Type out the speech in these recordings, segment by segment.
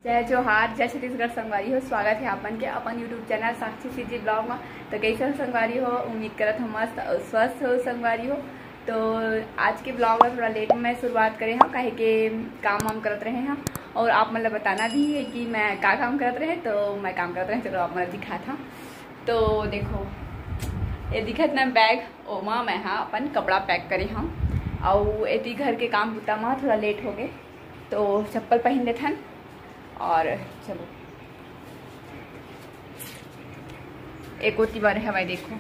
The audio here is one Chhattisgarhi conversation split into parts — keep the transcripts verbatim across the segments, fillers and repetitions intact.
जय जोहार, जय छत्तीसगढ़ संगवारी हो। स्वागत है आपन के अपन YouTube चैनल साक्षी सीजी ब्लॉग में। तो कैसे हो संगवारी हो? उम्मीद करत हो मस्त और स्वस्थ हो संगवारी हो। तो आज के ब्लॉग में थोड़ा लेट में शुरुआत करे हूँ, काहे के काम वाम करत रहे हैं और आप मतलब बताना भी है कि मैं का काम करत रहे। तो मैं काम करत रहे, चलो आप मतलब दिखात हूँ। तो देखो, ये दिखत ना बैग, ओमा मैं हा अपन कपड़ा पैक करे हूँ। और एती घर के काम बुता में थोड़ा लेट हो गए, तो चप्पल पहन लेथन और चलो। एक ओती बार हवाई देखो,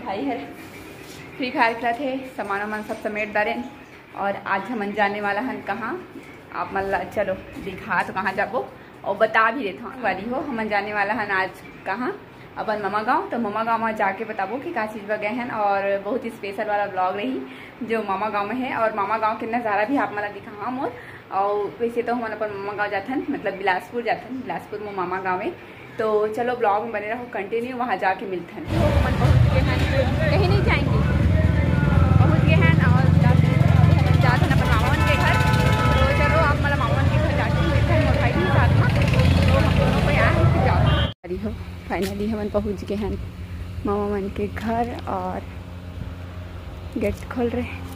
भाई हर फ्री फायर खेलत हे, सामान वामान सब समेट डारेन। और आज हमन जाने वाला हन कहाँ, आप मन ला चलो दिखा तो कहाँ जाबो और बता भी देता हूँ वाली हो। हमन जाने वाला हन आज कहाँ, अपन ममा गाँव। तो ममा गाँव में जाके बताबो कि का चीज बर गए हन और बहुत ही स्पेशल वाला ब्लॉग रही जो ममा गाँव में है। और ममा गाँव के नज़ारा भी आप मन ला दिखाऊँ मोर। और वैसे तो हमन अपन ममा गाँव जाथन, मतलब बिलासपुर जाथन, बिलासपुर में मामा गाँव है। तो चलो ब्लॉग में बने रहो, कंटिन्यू वहाँ जाके मिलथन। तो हमन पहुँच गए हैं, कहीं नहीं जाएंगे, पहुँच गए हैं और बिलासपुर अभी हमन जात हन अपन मामा मन के घर। तो चलो आप मतलब मामा मन के घर जाके मिलथन, मोर भाई भी साथ में। तो हम दोनों को यहाँ है, फिर जाओ। अरे हो, फाइनली हमन पहुँच गए हैं मामा मन के घर और गेट खोल रहे।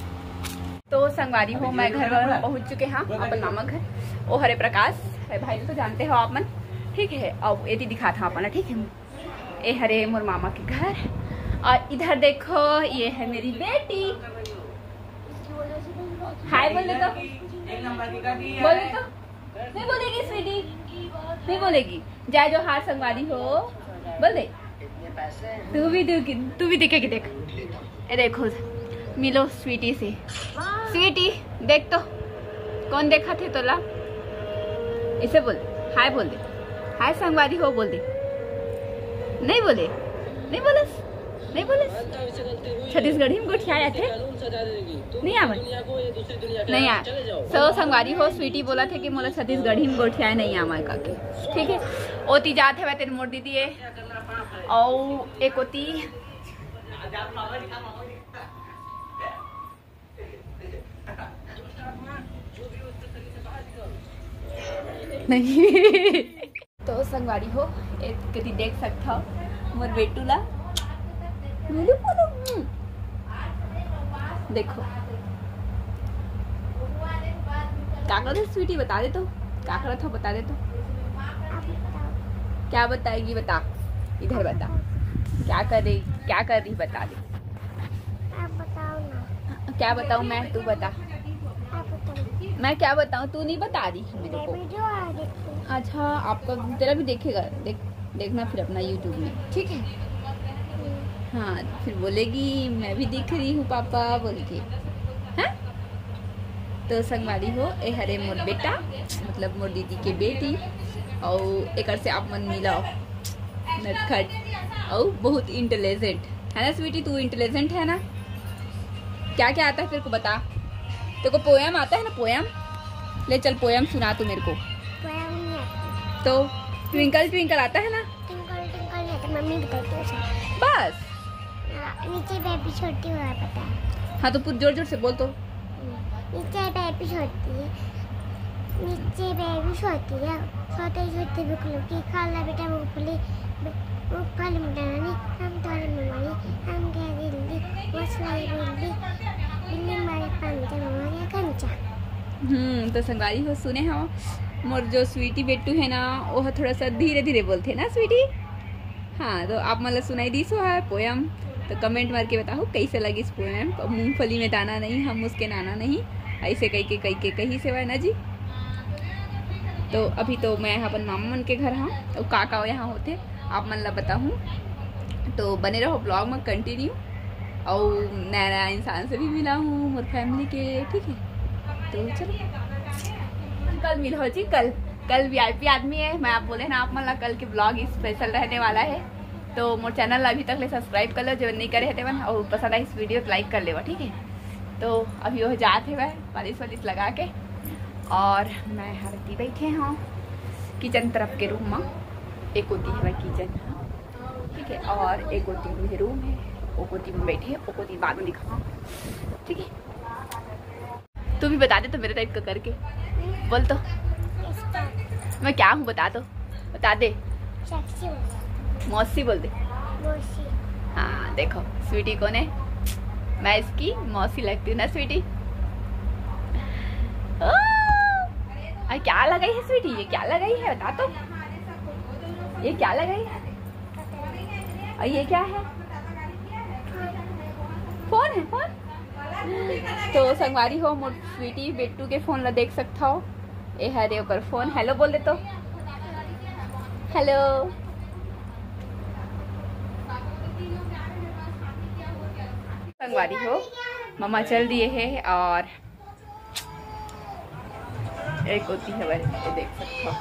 तो संगवारी हो, मैं घर वर पहुँच चुके हैं अपन मामा घर। ओ हरे प्रकाश है भाई, तो जानते हो आप मन, ठीक है। अब एती दिखात हूँ अपन, ठीक है। ए हरे मोर मामा के घर और इधर देखो, ये है मेरी बेटी। हाय बोल दे तो, बोल दे तो। नहीं बोलेगी स्वीटी, नहीं बोलेगी। जय जोहार संगवारी हो, बोल दे। तू भी, तू भी देखे कि देख, ए देखो, मिलो स्वीटी से। स्वीटी, देख तो, कौन देखा थे तोला? इसे बोल, हाय बोल दे, हाय संगवारी हो बोल दे। नहीं बोले, नहीं बोलस, नहीं बोलस। छत्तीसगढ़ी में गोठिया आथे, नहीं आवे, नहीं आ। So संगवारी हो, स्वीटी बोला थे कि मोला छत्तीसगढ़ी में गोठिया नहीं आवे काके, ठीक है। ओती जात हवे तेरे मोर दीदी ए, अउ एक ओती नहीं। तो संगवारी हो, एक कति देख सकत हव मोर बेटू ला। बोलो, बोलो, हम्म। देखो, का करत हव स्वीटी, बता दे तो, का करत हव, बता दे तो। क्या बताएगी, बता, इधर बता, क्या कर रही, क्या कर रही, बता दे। आप बताओ ना। क्या बताऊँ मैं, तू बता। आप बताओ। मैं क्या बताऊँ, तू नहीं बता रही है मेरे मैं को। वीडियो आ देखती हूँ। अच्छा, आपका, तेरा भी देखेगा, देख, देखना फिर अपना YouTube में, ठीक है। हाँ, फिर बोलेगी मैं भी दिख रही हूँ पापा बोल के, हाँ। तो संगवारी हो, ए हरे मोर बेटा, मतलब मोर दीदी के बेटी, और एकर से आप मन मिलाओ। नटखट अउ बहुत इंटेलिजेंट है ना स्वीटी, तू इंटेलिजेंट है ना। क्या क्या आता है तेरे को, बता। तेरे को पोयम आता है ना, पोयम? ले चल, पोयम सुना तू मेरे को। पोयम नहीं आती। तो ट्विंकल ट्विंकल आता है ना? ट्विंकल ट्विंकल नहीं आता, मम्मी बताती है उसे। बस। हाँ, नीचे बेबी छोटी हुआ पता है। हाँ, तो पूरी जोर जोर से बोल तो। नीचे बेबी सोती है, नीचे बेबी सोती है। सोते सोते भूख लगी, खा ला बेटा मूंगफली, मूंगफली मिठाई, हम तोरे ममाई, हम गए दिल्ली, बस वाली बिल्ली, बिल्ली मारे पंजा, मारे कंचा। हम्म, तो संगवारी हो, सुने हो, मोर जो स्वीटी बेटू है ना, वो थोड़ा सा धीरे धीरे बोलते ना स्वीटी। हाँ, तो आप मन ला सुनाई दिस होही पोयम, तो कमेंट मार के बताओ कैसे लगिस पोयम। अब मूंगफली में दाना नहीं, हम उसके नाना नहीं, ऐसे कह के, कह के कही सेवा ना जी। तो अभी तो मैं अपन मामा मन के घर हाँ, तो का का यहाँ होते आप मन ला बताहूँ, तो बने रहो ब्लॉग में कंटिन्यू। और नया नया इंसान से भी मिला हूँ, मोर फैमिली के, ठीक है। तो चलो, कल मिलो जी, कल, कल वीआईपी आदमी है, मैं आप बोले ना आप मन ला, कल के ब्लॉग स्पेशल रहने वाला है। तो मोर चैनल अभी तक ले सब्सक्राइब कर लो जो नहीं करे है तेमन, और पसंद आई इस वीडियो तो लाइक कर लेवा, ठीक है। तो अभी वो जात है वह पालिश वालिश लगा के, और मैं हरती बैठे हूँ किचन तरफ के रूम में। एक होती है वह किचन, ठीक है, और एक होती मेरे रूम है, वो होती में बैठे, वो होती बाद में दिखाऊँ, ठीक है। तू भी बता दे तो मेरे टाइप का करके बोल तो। मैं क्या हूँ, बता दो, बता दे। सेक्सी बोल। मौसी बोल दे। मौसी। हाँ, देखो स्वीटी कौन है? मैं इसकी मौसी लगती हूँ ना स्वीटी? ओ, अरे क्या लगाई है स्वीटी? ये क्या लगाई है, बता तो। ये क्या लगाई है? और ये क्या है? फोन है, फोन। तो संगवारी हो, मोर स्वीटी बिट्टू के फोन ला देख सकता हो। ए हरे ओकर फोन। हेलो बोल दे तो। हेलो। संगवारी हो, मम्मा चल दिए है और एक होती है, वही ये देख सकते हो।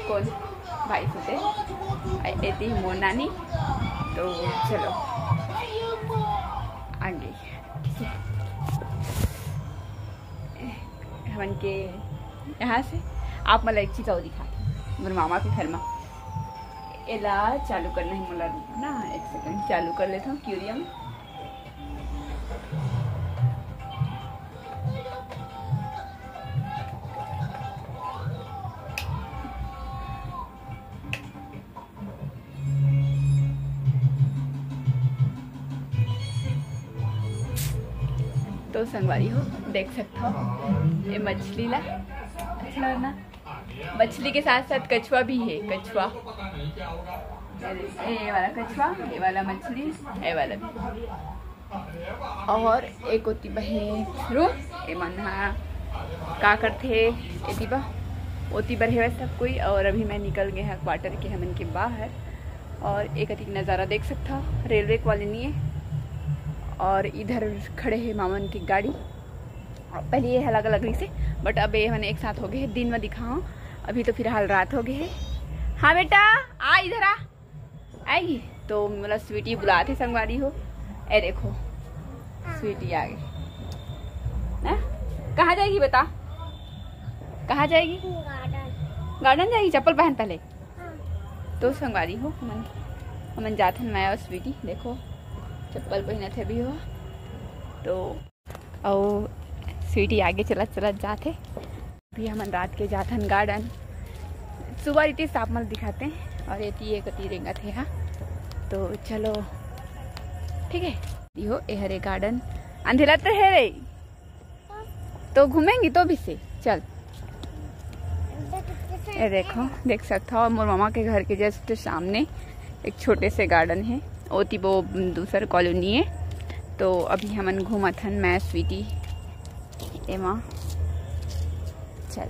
कौन? भाई सुते। एती मोर नानी। तो चलो आगे, ठीक है। हमन के यहाँ से आप मतलब एक चीज और दिखा, मोर मामा के घर में। एला चालू करना है मोला, रुक ना, एक सेकंड, चालू कर लेता हूँ क्यूरियम। तो संगवारी हो, देख सकता हो ये मछली ला, अच्छा ना? मछली के साथ साथ कछुआ भी है, कछुआ। ये वाला कछुआ, ये वाला मछली, ये वाला भी। और एक ओती बहे रूम, एमन हा का करथे एती बा, ओती बर हेवय सब कोई। और अभी मैं निकल गए हैं क्वार्टर के हमन के बाहर। और एक अतिक नज़ारा देख सकता हो, रेलवे कॉलोनी है। और इधर खड़े है मामन की गाड़ी। पहले ये अलग अलग रही से, बट अब ये हमन एक साथ हो गए हैं। दिन में दिखाओ, अभी तो फिलहाल रात हो गए है। हाँ बेटा, आ इधर आ, आएगी तो मतलब स्वीटी बुलाते संगवारी हो। ए देखो, स्वीटी आ गई ना। कहाँ जाएगी बता, कहाँ जाएगी? गार्डन। गार्डन जाएगी। चप्पल पहन पहले। हाँ। तो संगवारी हो, हमन हमन जाथन मैं और स्वीटी। देखो चप्पल पहनत है भी हो तो। अउ स्वीटी आगे चलत चलत जाथे। अभी हमन रात के जाथन गार्डन। सुबह रीति साफ मल दिखाते हैं और ये तीर कती रेंगत है। हाँ तो चलो ठीक है। यो ए हरे गार्डन, अंधेला तो है रे, तो घूमेंगी तो भी से चल। ये देखो, देख सकता हो मोर मामा के घर के जस्ट सामने एक छोटे से गार्डन है, ओती वो दूसर कॉलोनी है। तो अभी हमन घूमत हन मैं स्वीटी एमा। चल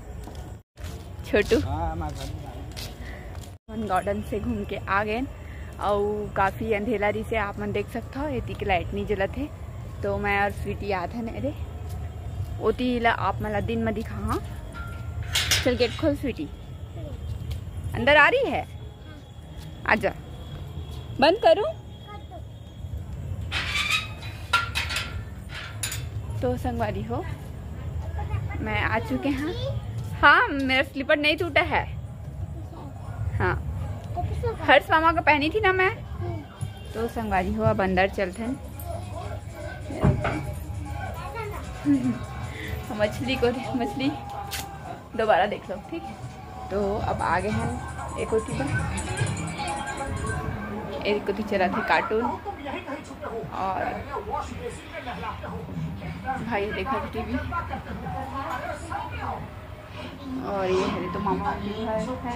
छोटू। हाँ, मैं घर में आया। हमन गार्डन से घूम के आ गए अउ काफी अंधेला रही से आप मन देख सकता हो, एती के लाइट नहीं जलत है। तो मैं और स्वीटी आत हन, अरे ओती ला आप मन ला दिन में दिखा। हाँ चल गेट खोल स्वीटी, अंदर आ रही है, आजा। बंद करूं? तो संगवारी हो, मैं आ चुके हैं। हाँ, मेरा स्लीपर नहीं टूटा है। हाँ, हर्ष मामा का पहनी थी ना मैं। तो संगवारी हो, अब अंदर चलते हैं। मछली को दे, मछली दोबारा देख लो, ठीक है। तो अब आगे हम एक होती बा, एक होती चला थे कार्टून और भाई देखा टीवी। और ये है तो मामा की घर है।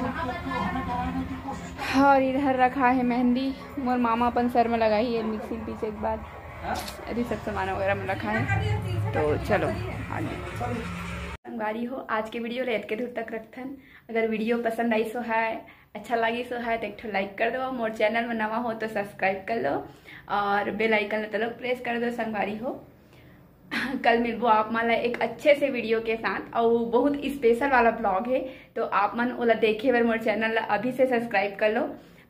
और इधर रखा है मेहंदी, मोर मामा अपन सर में लगाई है मिक्सी पीछे के बाद। अभी सब सामान वगैरह में रखा है। तो चलो आगे। संगवारी हो, आज के वीडियो ला एतके दूर तक रखथन। अगर वीडियो पसंद आई सो है, अच्छा लगी सो है तो एक ठो लाइक कर दो। मोर चैनल में नवा हो तो सब्सक्राइब कर लो और बेल आइकन ला तो लोग प्रेस कर दो संगवारी हो। कल मिलबो आप मन ला एक अच्छे से वीडियो के साथ और बहुत स्पेशल वाला ब्लॉग है, तो आप मन ओला देखे बर मोर चैनल ला अभी से सब्सक्राइब कर लो।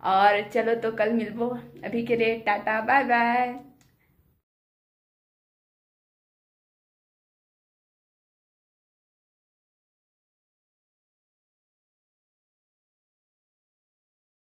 और चलो तो कल मिलबो, अभी के लिए टाटा बाय बाय।